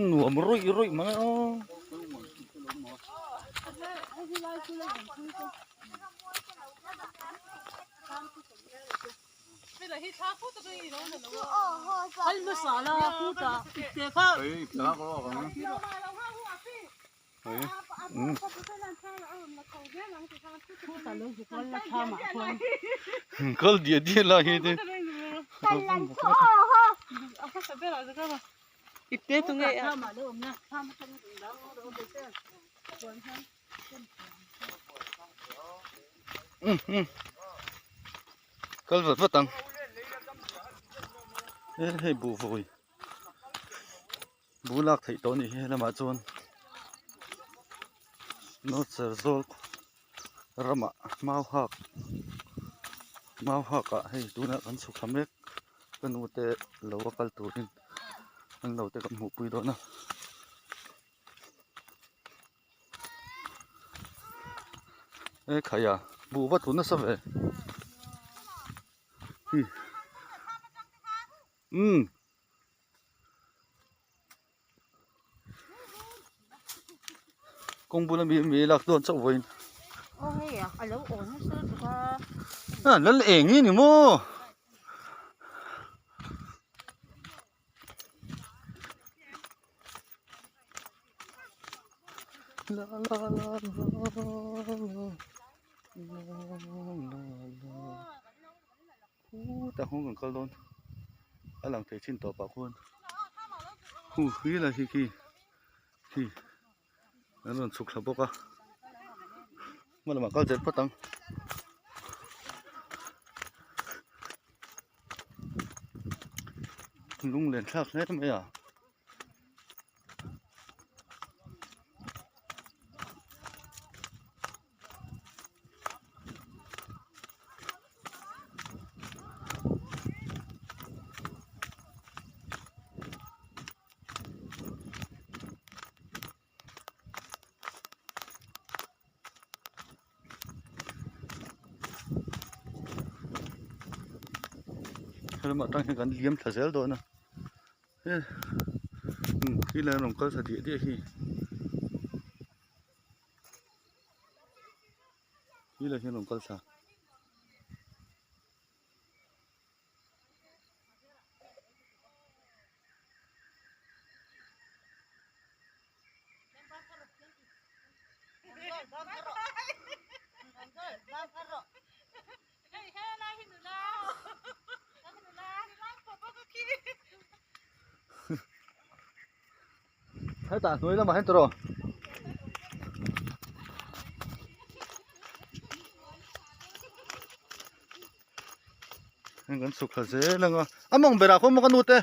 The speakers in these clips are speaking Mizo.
Nuam rawih rawih mai a. Kal diah diah lai hi te. Kal vat vat ang he hei buh vawi buh lak theih tawh a nih hi helamah chuan nawhcher zawl ramah mau hak mau hak ah hei tunah kan chhuk thla mek ka nu te lo a kal turin an lo te kan hmuh pui dawn a. E khai a buh va tlu nasa ve hi umm kawng bula mi mi lak dawn chauh vawiin a lal eng hi ni maw. La la la la la la la la khutah khuan kan kal dawn a lang thei chin tawp ah khuan hu khi lai khi khi khi an rawn chhuk thla bawk a hma lamah kal zel phawt ang. Lunglen thlak hle mai a. Helamah tang hian kan liam thla zel dawn a he umm khi lai a rawn kal thla diah diah hi khi lai hian a rawn kal thla. Hetah hnuai lamah hian tawrh aw. Heng kan chhuk thla zel ang a. A mawng berah khuan maw ka nu te?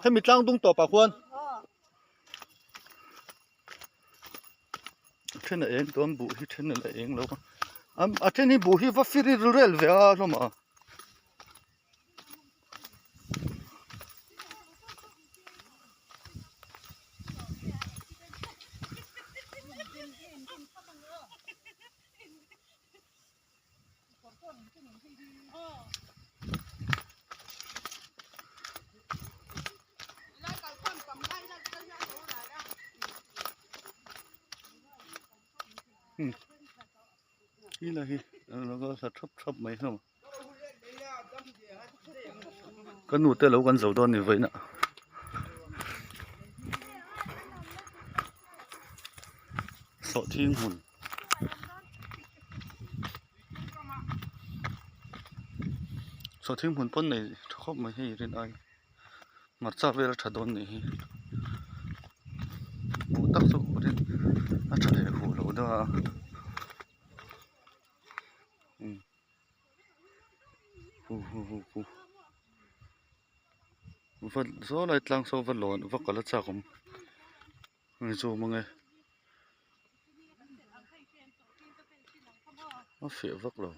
Hemi tlang dung tawpah khuan. A then a eng dawn buh hi then a la eng lo a a then hi buh hi va fir ril rel ve a hlawm a. Hi lai hi an lo thla thap thap mai hlawm a ka nu te lo kan zo dawn a ni vawiin ah sawhthing hmun. Sawhthing hmun pawn nei tha khawp mai hei rin ai hmarcha vel a tha dawn nih hi buh tak chu rin a tha leh huh loh deuh a umm hu hu hu hu va saw lai tlang saw va lawn va kal a chak awm. Hei chu awm ange a fiah vak lo.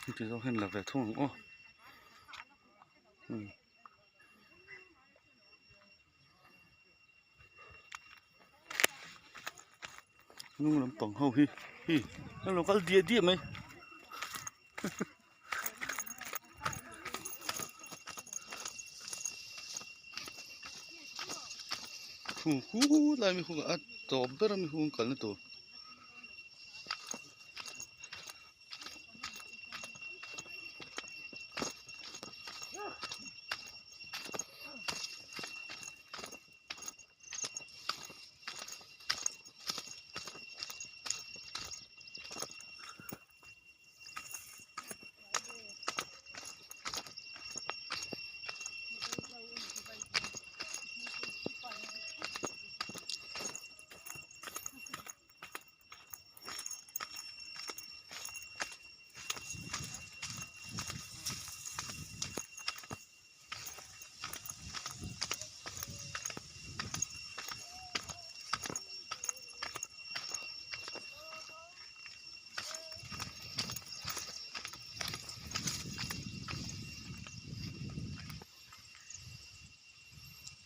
Heti zawng hian la ve thung ang aw umm. Hnung lampang ho hi hi an lo kal diah diah mai khu khu lai mi khu a tawp ber a mi khu an kalna tur.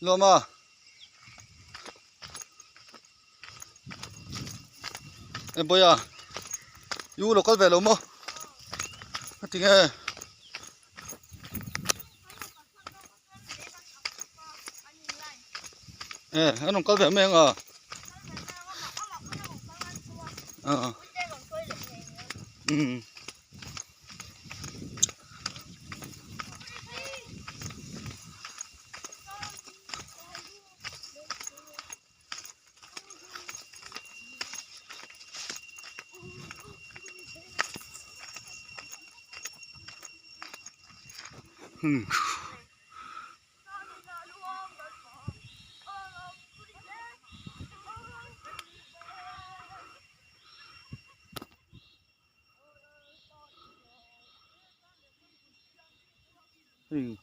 Lawma. E boya yu lo kal ve lo maw a ti nge e an rawn kal ve mai ang a a umm. Hmm. Hei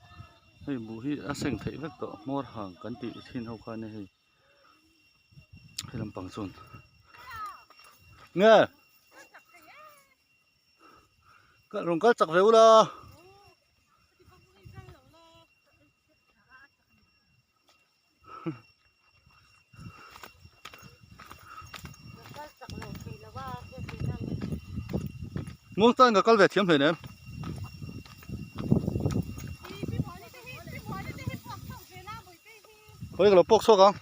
hei buh hi a seng theih vek tawh hmawr hang kan tih thin ho khan hei he lampang chuan nge ka rawn kal chak ve ula. Muangchang ka kal ve thiam hle nem. Khawi ka lo pawk chhuak ang.